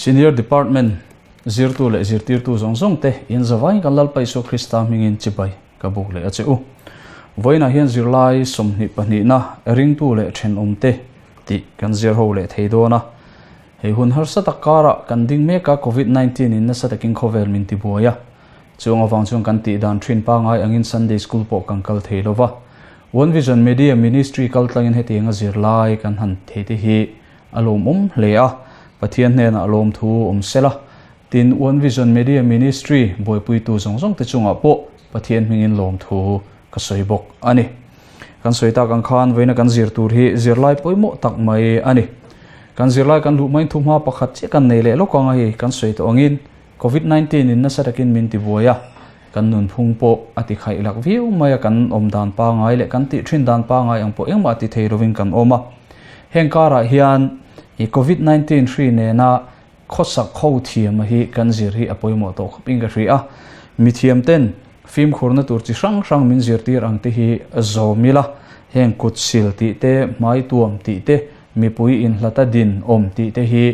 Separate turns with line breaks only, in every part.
Senior Department zirtu leh zirtirtu zawng zawng te in zavaiin kan Lalpa Isua Krista hmingin chibai ka buk leh a che u. Vawiinah hian zirlai 22na ringtu leh thenawmte tih kan zir ho leh thei dawn a. Hei hun harsa tak karah kan ding mek a, Covid 19 in nasa takin khawvel min tibuai a. Chuang avang chuan kan tih dan thin pangai angin Sunday School pawh kan kal thei lo va. One Vision Media Ministry kal tlangin hetianga zirlai kan han thei te hi a lawmawm hle a, Pathian hnenah lawmthu awm sela. Tin, One Vision Media Ministry buaipuitu zawng zawng te chungah pawh Pathian hmingin lawmthu ka sawi bawk a ni. Kan sawi tak ang khan vawiina kan zir tur hi zirlai pawimawh tak mai a ni. Kan zirlai kan luh maiin thuhma pakhat chiah kan nei leh lawk ang a hei kan sawi tawh angin Covid 19 in nasa takin min tibuai a, kan nunphung pawh a ti khaih lak viau mai a, kan awm dan pangai leh kan tih thin dan pangai ang pawh engmah ti thei lovin kan awm a. Heng karah hian i Covid 19 hri nena khawsak ho thiam hi kan zir hi a pawimawh tawh khawp in ka hria a, mithiam ten fimkhurna tur chi hrang hrang min zirtir ang te hi zawm ila, heng kut sil tih te, hmai tuam tih te, mipui inhlata din awm tih te hi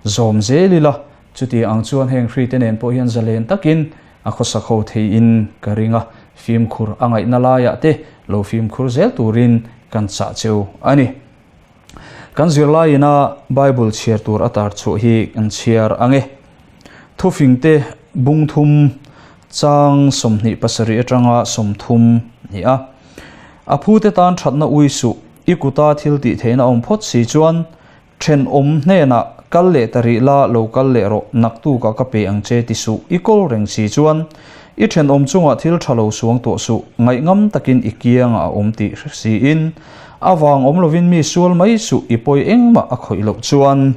Zawm zel ila, chuti ang chuan heng hrite nen pawh hian zalen takin a khawsak ho theiin ka ring a, fimkhur a ngaihna laiah te lo fimkhur zel turin kan chah cheu a ni. Kan zirlaiina Bible chhiar tur a tar chhuah hi kan chhiar ang e. Thufingte bung thum chang 27 atanga 30 ni a. A phute tan thatna ui suh, i kuta thil tih theihna awm phawt si chuan Thenawm hnenah, Kal leh ta rih la, lo kal leh rawh, naktukah ka pe ang che ti suh, i kawl reng si chuan i thenawm chungah thil tha lo suang tawh suh, ngaihngam takin i kiangah a awm tih hre siin a vang awm lovin mi sual mai suh, i pawi engmah a khawih loh chuan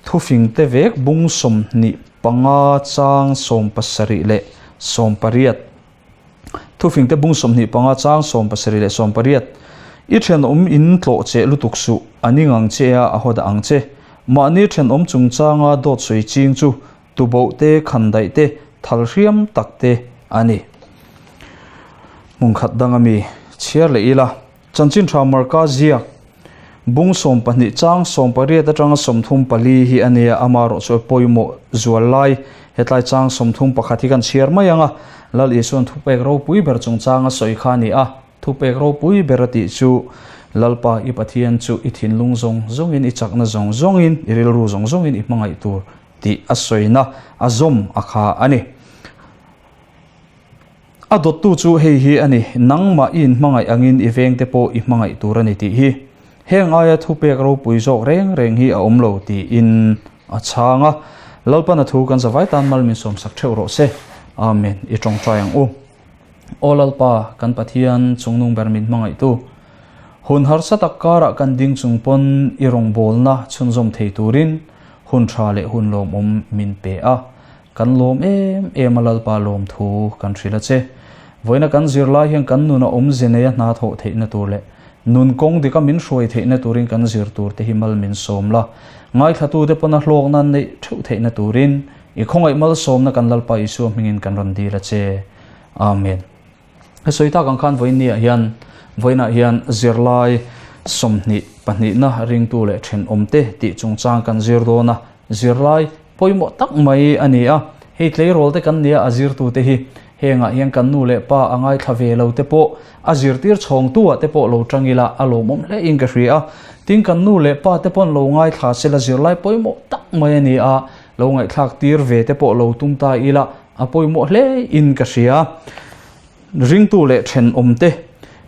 thufing te vek bung 25 chang 70 leh 80. Thufing te bung 25 chang 70 leh 80. I thenawm in tlawh che lutuk suh, a ning ang che a, a haw dah ang che. Mahni thenawm chungchanga dawt sawi ching chu tuboh te, khandaih te, thal hriam tak te a ni. Hmun khat danga mi chhiar leh ila. Chanchin tha Marka ziak bung 12 chang 18 atanga 34 hi a nia, amaherawh chu pawimawh zual lai hetlai chang 31 hi kan chhiar mai ang a, Lal Isuan thupek ropui ber chungchanga sawi kha a ni a, thupek ropui ber a tih chu Lalpa i Pathian chu i thinlung zawng zawngin i chakna zawng zawngin i rilru zawng zawngin i hmangaih tur tih a sawina a zawm a kha a ni. A dawttu chu hei hi a ni, nangmah i inhmangaih angin i vengte pawh i hmangaih tur a ni tih hi. Heng aia thupek ropui zawk reng reng hi a awm lo tiin a chhang a. Lalpana thu kan zavai tan mal min sawmsak theuh rawh se. Amen. I tawngtai ang u. Aw Lalpa, kan Pathian chungnung ber min hmangaihtu. Hun harsa tak karah kan ding chung pawn i rawngbawlna chhunzawm thei turin hun tha leh hun lawmawm min pe a. Kan lawm em em a Lalpa lawmthu kan hrilh a che. Vawiina kan zirlai hian kan nuna awmze neia hna thawh theihna tur leh nun kawng dika min hruai theihna turin kan zir tur te hi mal min sawm la. Ngaithlatute pawna hlawkna an neih theuh theihna turin i khawngaih malsawmna kan Lalpa Isua hmingin kan rawn dil a che. Amen. Ka sawi tak ang khan vawiin niah hian vawiinah hian zirlai 22na ringtu leh thenawmte tih chungchang kan zir dawn a, zirlai pawimawh tak mai a ni a, hei tleirawl te kan nia a zirtute hi hengah hian kan nu leh pa a ngaithla ve lo te pawh a zirtir chhawngtu ah te pawh lo tang ila a lawmawm hle in ka hria a, tin kan nu leh pa te pawn lo ngaithla sela zirlai pawimawh tak mai a ni a, lo ngaihthlak tir ve te pawh lo tum ta ila a pawimawh hle in ka hria. Ringtu leh thenawm te,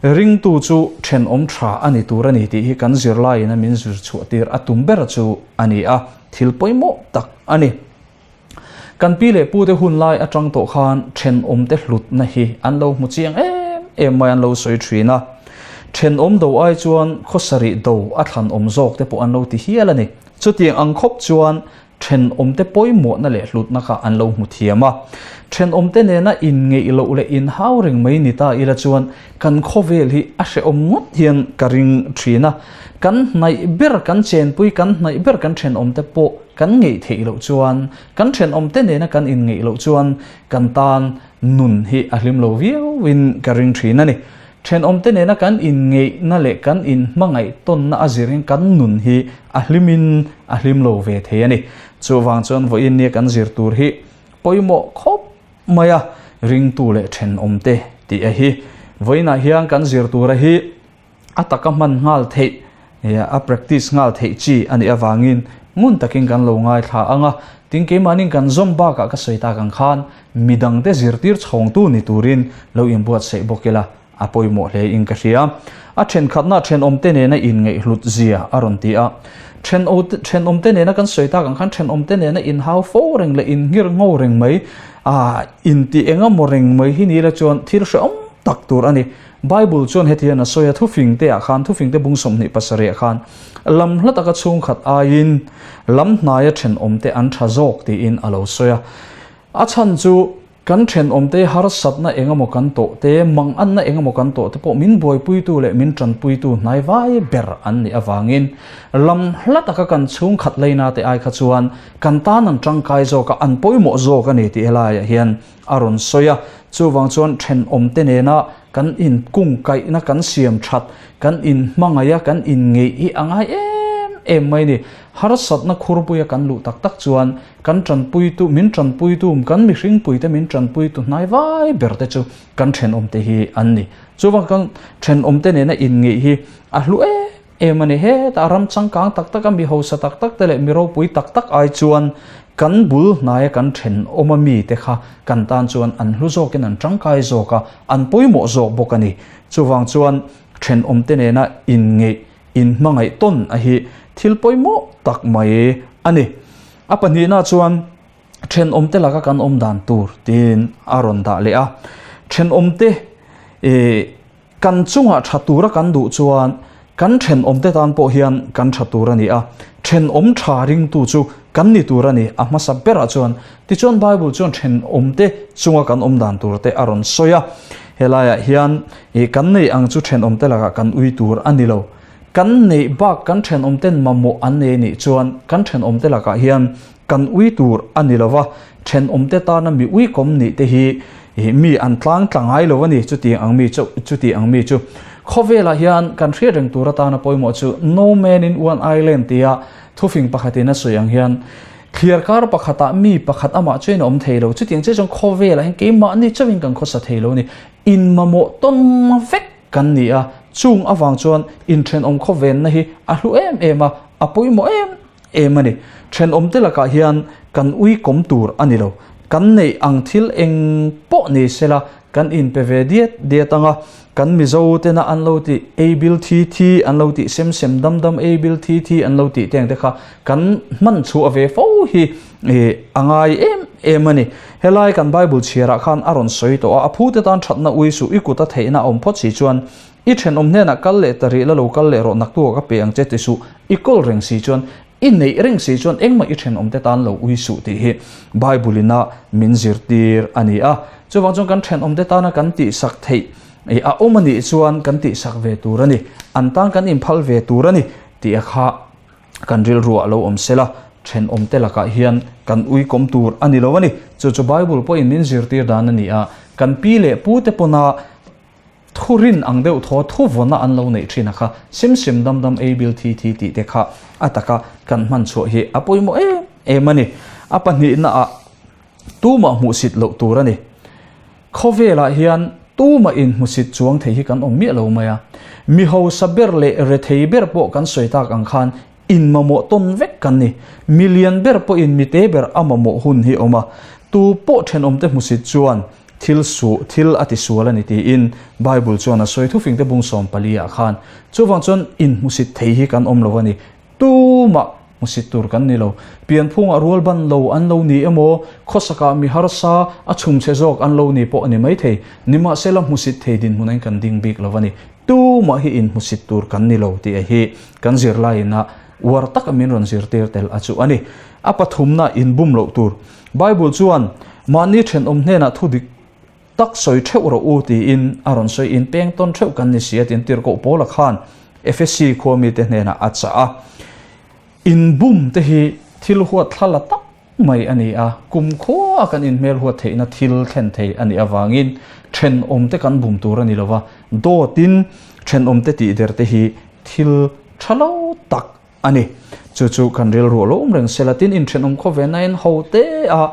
ringtu chu thenawm tha a ni tur a ni tih hi kan zirlaiin a min zir chhuah tir a tum ber chu a ni a, thil pawimawh tak a ni. Kan pi leh pu te hun lai atang tawh khan thenawm te hlutna hi an lo hmu chiang em em mai an lo sawi thin a, thenawm do ai chuan khawsarih do a thlan awm zawk te pawh an lo ti hial a ni. Chutiang ang khawp chuan Thenawmte pawimawhna leh hlutna kha an lo hmu thiam a. Thenawmte nena inngeih loh leh inhau reng mai ni ta ila chuan kan khawvel hi a hrehawm ngawt hian ka ring thin a. Kan hnaih ber kan chenpui, kan hnaih ber kan thenawmte pawh kan ngeih theih loh chuan, kan thenawmte nena kan inngeih loh chuan kan tan nun hi a hlim lo viauin ka ring thin a ni. Thenawmte nena kan inngeihna leh kan inhmangaih tawnna a zirin kan nun hi a hlimin a hlim lo ve thei a ni. Chuvang chuan vawiin nia kan zir tur hi pawimawh khawp mai a, ringtu leh thenawmte tih a hi. Vawiinah hian kan zir tura hi a taka hman nghal theih, a practice nghal theih chi a nih avangin ngun takin kan lo ngaithla ang a. Tin, keimahnin kan zawm bakah ka sawi tak ang khan midangte zirtir chhawngtu ni turin lo inbuatsaih bawk ila a pawimawh hle in ka hria. A thenkhatna thenawmte nena inngaihhlut zia a rawn ti a. Thenawmte nena kan sawi tak ang khan thenawmte nena inhau fo reng leh inngir ngo reng mai, intih engemaw reng mai hi ni ila chuan thil hrehawm tak tur a ni. Bible chuan heti hian a sawi a, thufing te ah khan, thufing te bung 27 ah khan, lam hla taka chhungkhat aiin lam hnaia thenawm te an tha zawk tiin a lo sawi a. A chhan chu kan thenawm te harsatna engemaw kan tawh te, manganna engemaw kan tawh te pawh min buaipuitu leh min tanpuitu hnai vai ber an nih avangin lam hla taka kan chhungkhat leina te ai kha chuan kan tan an tangkai zawk a, an pawimawh zawk a ni tih helaiah hian a rawn sawi a, chuvang chuan thenawmte nena kan inkungkaihna kan siam that, kan inhmangaih a, kan inngeih hi a ngai em em mai ni. Harsatna khurpuia kan luh tak tak chuan kan tanpuitu, min tanpuitu, kan mihringpuite min tanpuitu hnai vai berte chu kan thenawmte hi an ni. Chuvang kan thenawmte nena inngeih hi a hlu em Em a ni, hetah ram changkang tak taka mi hausa tak tak te leh mi ropui tak tak ai chuan kan bul hnaia kan thenawm a mite kha kan tan chuan an hlu zawkin an tangkai zawk a, an pawimawh zawk bawk a ni. Chuvang chuan thenawmte nena inngeih, inhmangaih tawn a hi thil pawimawh tak mai a ni. A pahnihna chuan thenawmte laka kan awm dan tur tiin a rawn dah leh a. Thenawmte ih Kan chungah tha tura kan duh chuan kan thenawmte tan pawh hian kan tha tur a ni a, thenawm tha ringtu chu kan ni tur a ni a hmasa berah chuan. Tichuan Bible chuan thenawmte chunga kan awm dan turte a rawn sawi a, helaiah hian ih kan neih ang chu thenawmte lakah kan ui tur a ni lo. Kan neih bak kan thenawmten mamawh an nei nih chuan kan thenawmte lakah hian Kan ui tur a ni lo va, thenawmte tana mi uikawm nih te hi mi an tlang tla ngai lo a ni, chutiang ang mi chu, chutih ang mi chu. Khawvelah hian kan hriat reng tur atana pawimawh chu No man in one island tia thufing pakhatin a sawi ang hian thliar kar pakhatah mi pakhat amah chuan a awm thei lo, chutiang chiah chuan khawvelah hian keimahni chauhin kan khawsa thei lo a ni, inmamawh tawn vek kan ni a, chung avang chuan inthenawm khawvenna hi a hlu em em a, a pawimawh em em a ni. Thenawmte lakah hian kan ui kawm tur a ni lo. Kan neih ang thil eng pawh ni sela kan inpe ve diat diat ang a, kan Mizo tena an lo tih ei bil thi thi an lo tih sem sem dam dam ei bil thi thi an lo tih te ang te kha kan hman chhuah ve fo hi a ngai em em a ni. Helai kan Bible chhiarah khan a rawn sawi tawh a, a phute tan thatna ui suh i kuta theihna a awm phawt si chuan I thenawm hnenah kal leh ta rih la lo kal leh rawh naktuah ka pe ang che ti suh, i kawl reng si chuan, i neih reng si chuan engmah i thenawmte tan lo ui suh tih hi Bible ina min zirtir a ni a. Chuvang chuan kan thenawmte tana kan tihsak theih a awm a nih chuan kan tihsak ve tur a ni, an tan kan inphal ve tur a ni tih a kha kan rilruah lo awm sela, thenawmte lakah hian kan uikawm tur a ni lo a ni. Chu chu Bible pawhin min zirtir dan a ni a, kan pi leh pute pawna Thu rin ang deuh thaw thu vawna an lo neih thin a kha sim sim dam dam ei bil thi thi tih te kha a taka kan hman chhuah hi a pawimawh em em a ni. A pahnihna ah tumah hmuhsit loh tur a ni. Khawvelah hian tumah in hmusit chuang thei hi kan awm miah lo mai a. Mi hausa ber leh rethei ber pawh kan sawi tak ang khan In mamawh tawn vek kan ni. Mi lian ber pawhin mi te ber a mamawh hun hi awm a. Tu pawh thenawmte hmusit chuan thil su, thil a ti sual a ni tiin Bible chuan a sawi thufingte bung 14 ah khan. Chuvang chuan in hmusit thei hi kan awm lo a ni. Tumah hmusit tur kan ni lo. Pianphungah rual ban lo an lo ni emaw, khawsakah mi harsa a chhumchhe zawk an lo ni pawh a ni maithei. Nimahsela hmusit thei dinhmunain kan ding bik lo a ni. Tumah hi in hmusit tur kan ni lo tih hi kan zirlaiin a uar taka min rawn zirtir tel a chu a ni. A pathumna inbum loh tur. Bible chuan mahni thenawm hnenah thu dik tak sawi theuh rawh u tiin a rawn sawi in peng tawn theuh kan ni si a tiin Tirhkoh Paula khan Efesi khua mite hnenah a chah a. Inbum te hi thil huat thla la tak mai a ni a, kumkhua kan inhmel huat theihna thil thlen thei a nih avangin thenawmte kan bum tur a ni lo va. Dawtin thenawmte tihder te hi thil tha lo tak a ni. Chu chu kan rilru a lo awm reng sela tin inthenawm khawvenain ho te a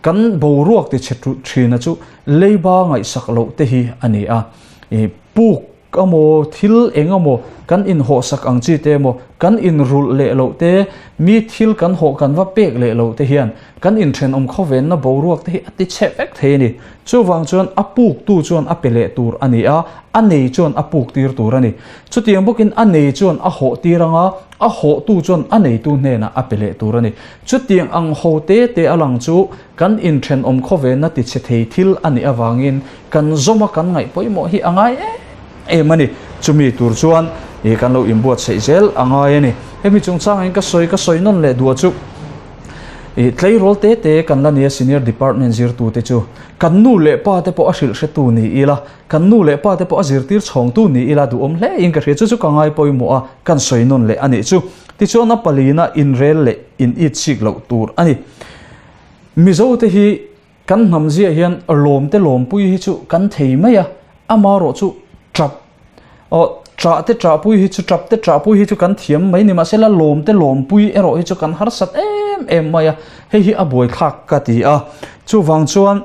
kan boruak ti chhe thina chu leiba ngaihsak loh te hi a ni a. I puk emaw thil eng emaw kan inhawhsak ang chi te emaw kan inrulh leh loh te, mi thil kan hawh kan va pek leh loh te hian kan inthenawm khawvenna boruak te hi a ti chhe vek thei a ni. Chuvang chuan a puktu chuan a pe leh tur a ni a, a nei chuan a puk tir tur a ni. Chutiang bawkin a nei chuan a hawh tir anga, a hawhtu chuan a neitu hnenah a pe leh tur a ni. Chutiang ang ho te te a lang chu kan inthenawm khawvenna ti chhe thei thil a nih avangin kan zawma kan ngaih pawimawh hi a ngai em em a ni. Chumi tur chuan ih kan lo inbuatsaih zel a ngai a ni. Hemi chungchangin ka sawi ka sawi nawn leh duah chu ih tleirawl te te kan la nia senior department zirtute chu kan nu leh pa te pawh a hrilh hretu ni ila, Kan nu leh pa te pawh a zirtir chhawngtu ni ila duhawm hle in ka hria chu chu ka ngai pawimawh a, kan sawi nawn leh a nih chu. Tichuan a palina inrel leh in it chik loh tur a ni. Mizo te hi kan hnam zia hian lawm te lawmpui hi chu kan thei mai a, amarawh chu tap aw ṭah te ṭahpui hi chu ṭap te ṭahpui hi chu kan thiam mai ni mahsela lawm te lawmpui erawh hi chu kan harsat em em mai a, hei hi a buaithlak ka ti a. Chuvang chuan.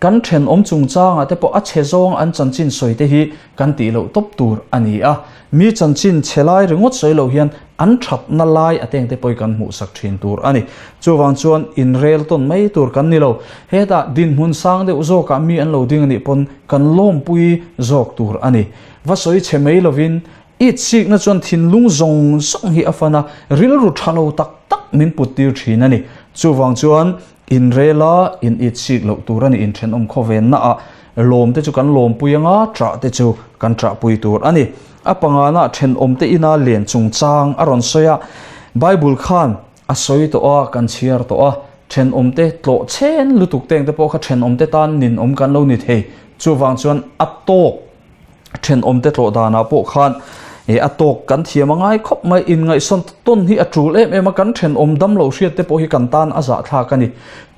Kan thenawm chungchangah te pawh a chhe zawng an chanchin sawi te hi kan tih loh tawp tur a ni a. Mi chanchin chhe lai ringawt sawi loh hian an thatna lai a teng te pawh hi kan hmuhsak thin tur a ni. Chuvang chuan inrel tawn mai tur kan ni lo. Hetah dinhmun sang deuh zawkah mi an lo ding a nih pawn kan lawmpui zawk tur a ni. Va sawi chhe mai lovin itsikna chuan thinlung zawng zawng hi a fan a, rilru tha lo tak tak min put tir thin a ni. Chuvang chuan Inrela in it sik loh tur a ni, inthenawm khawvenna ah lawm te chu kan lawmpui anga ṭah te chu kan ṭahpui tur a ni. A pangana thenawm te ina len chungchang a rawn sawi a, Bible khan a sawi tawh a, kan chhiar tawh a, thenawm te tlawh chhen lutuk teng te pawh kha thenawm te tan ninawm kan lo ni thei, chuvang chuan a tawk. Thenawmte tlawh danah pawh khan eh a tawk kan thiam a ngai khawp mai, inngaihsawn tawn hi a tul em em a, kan thenawm dam lo hriat te pawh hi kan tan a zahthlak a ni.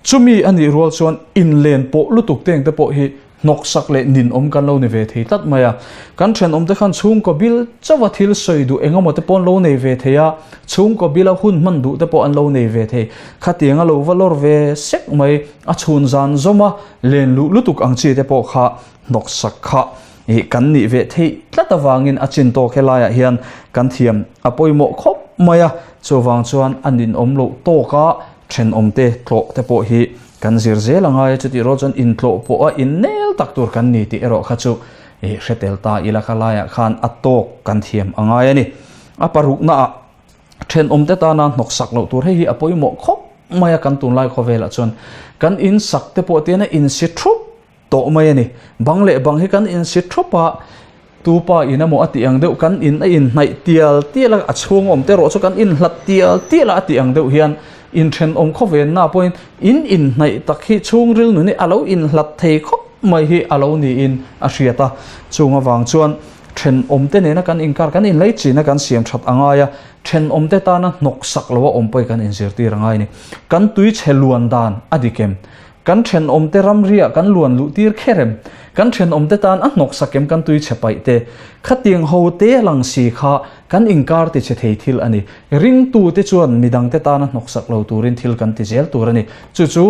Chumi a nih rual chuan inlen pawh lutuk teng te pawh hi hnawksak leh ninawm kan lo ni ve thei tlat mai a. Kan thenawmte khan chhungkaw bil chauha thil sawi duh eng emaw te pawh an lo nei ve thei a, chhungkaw bila hun hman duh te pawh an lo nei ve thei. Khatiang a lo va lawr ve sek mai, a chhun zan zawm a, len luh lutuk ang chi te pawh kha hnawksak kha ih kan nih ve theih tlat avangin a chin tawk helaiah hian kan thiam a pawimawh khawp mai a, chuvang chuan a ninawm loh tawka thenawmte tlawh te pawh hi kan zir zel a ngai a, chutih rual chuan intlawh pawh a innel tak tur kan ni tih erawh kha chu ih hre tel ta ila kha laiah khan a tawk kan thiam a ngai a ni. A paruknaah thenawmte tana hnawksak loh tur hei hi a pawimawh khawp mai a kan tunlai khawvelah chuan kan insak te pawh tian a insi thup tawh mai a ni. Bang leh bang hi kan insi thup a, tupa in emaw a tih ang deuh kan in a inhnaih tial tial a, a chhung awm te erawh chu kan inhlat tial tial a a tih ang deuh hian inthenawm khawvenna pawhin in inhnaih tak hi chhungril nun hi a lo inhlat thei khawp mai hi a lo niin a hriat a. Chung avang chuan thenawm te nena kan inkar kan inlei china kan siam that a ngai a, thenawm te tana hnawksak loa awm pawhin kan inzirtir a ngai a ni. Kan tuichhe luan dan a dik em? Kan thenawmte ramriah kan luan luh tir kher em? Kan thenawmte tan a hnawksak em kan tui chhe paih te? Khatiang ho te lang si kha kan inkar ti chhe thei thil a ni. Ringtute chuan midangte tana hnawksak lo turin thil kan ti zel tur a ni. Chu chu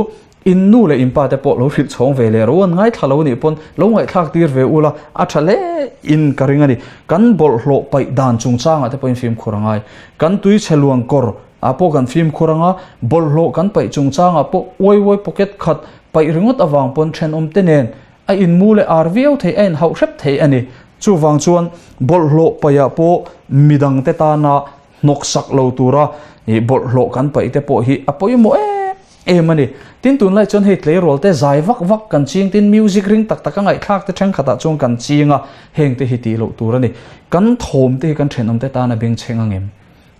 in nu leh in pa te pawh lo hrilh chhawng ve leh ro an ngaithla lo nih pawn lo ngaihthlak tir ve ula a tha hle in ka ring a ni. Kan bawlhhlawh paih dan chungchangah te pawhin fimkhur a ngai. Kan tui chhe luan kawr Ah pawh kan fimkhur anga, bawlhhlawh kan paih chungchangah pawh uai uai pocket khat paih ringawt avang pawn thenawm te nen a inmu leh ar viau thei, a inhauh hrep thei a ni. Chuvang chuan bawlhhlawh paihah pawh midangte tana hnawksak lo tura bawlhhlawh kan paih te pawh hi a pawimawh em em a ni. Tin tunlai chuan hei tleirawl te zai vak vak kan ching tin music ring tak tak a ngaihthlak te thenkhatah chuan kan ching a, heng te hi tih loh tur a ni. Kan thawm te hi kan thenawmte tana bengchheng angem?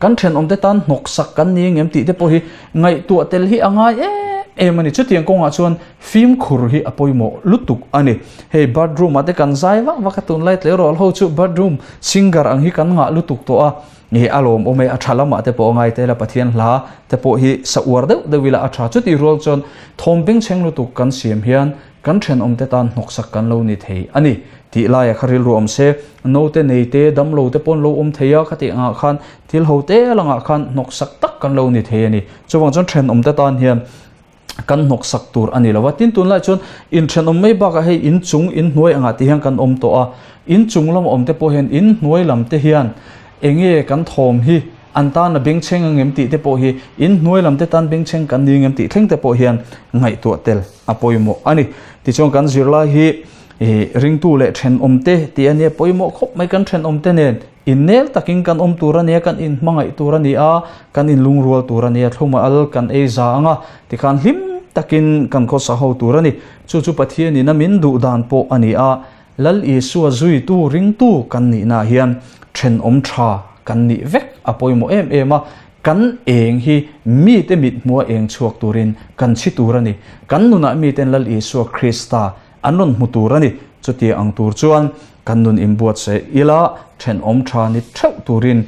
Kan thenawmte tan hnawksak kan ni engem tih te pawh hi ngaihtuah tel hi a ngai em em a ni. Chutiang kawngah chuan fimkhur hi a pawimawh lutuk a ni. Hei bathroom ah te kan zai vak vak a, tunlai tleirawl ho chu bathroom singer ang hi kan ngah lutuk tawh a, ih a lawmawm e, a tha lamah te pawh a ngai tel a, Pathian hla te pawh hi sa uar deuh deuh ila a tha. Chutih rual chuan thawm bengchheng lutuk kan siam hian. kan thenawmte tan hnawksak kan lo ni thei a ni tih laia kha rilru awm se, naute nei te, damlo te pawh an lo awm thei a, khati angah khan thil ho te langah khan hnawksak tak kan lo ni thei a ni. Chuvang chuan thenawmte tan hian kan hnawksak tur a ni lo va, tin tunlai chuan inthenawm mai bakah hei inchung inhnuai angah tih hian kan awm tawh a, inchung lam awm te pawh hian inhnuai lam te hian enge kan thawm hi an tan a bengchheng ang em tih te pawh hi inhnuai lam te tan bengchheng kan ni ang em tih thleng te pawh hian ngaihtuah tel a pawimawh a ni. Tichuan kan zirlai hi ringtu leh thenawm te tih a nia pawimawh khawp mai kan thenawm te nen Innel takin kan awm tur a nia, kan inhmangaih tur a ni a, kan inlungrual tur a nia, thluma al kan ei za ang a, tikhan hlim takin kan khawsa ho tur a ni. Chu chu Pathianin a min duh dan pawh a ni a, Lal Isua zuitu ringtu kan nihnaah hian thenawm tha kan nih vek a pawimawh em em a, kan eng hi mite mithmua eng chhuak turin kan chhi tur a ni. Kan nunah miten Lal Isua Krista An rawn hmu tur a ni. Chuti ang tur chuan kan nun inbuatsaih ila thenawm tha ni theuh turin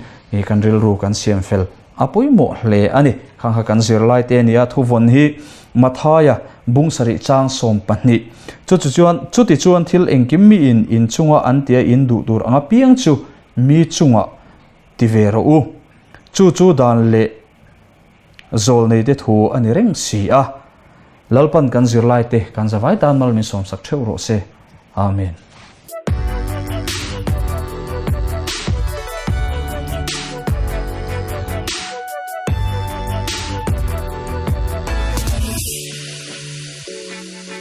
kan rilru kan siam fel a pawimawh hle a ni. Khang kha kan zirlai te nia thuvawn hi Mathaia bung sarih chang 12. Chuti chuan chuti chuan thil engkim miin inchunga an tia in duh tur ang apiang chu mi chungah ti ve rawh u. Chu chu dan leh Zawlneite thu a ni reng si a, Lalpan kan zirlaite kan zavai tan mal min sawmsak theuh rawh se. Amen.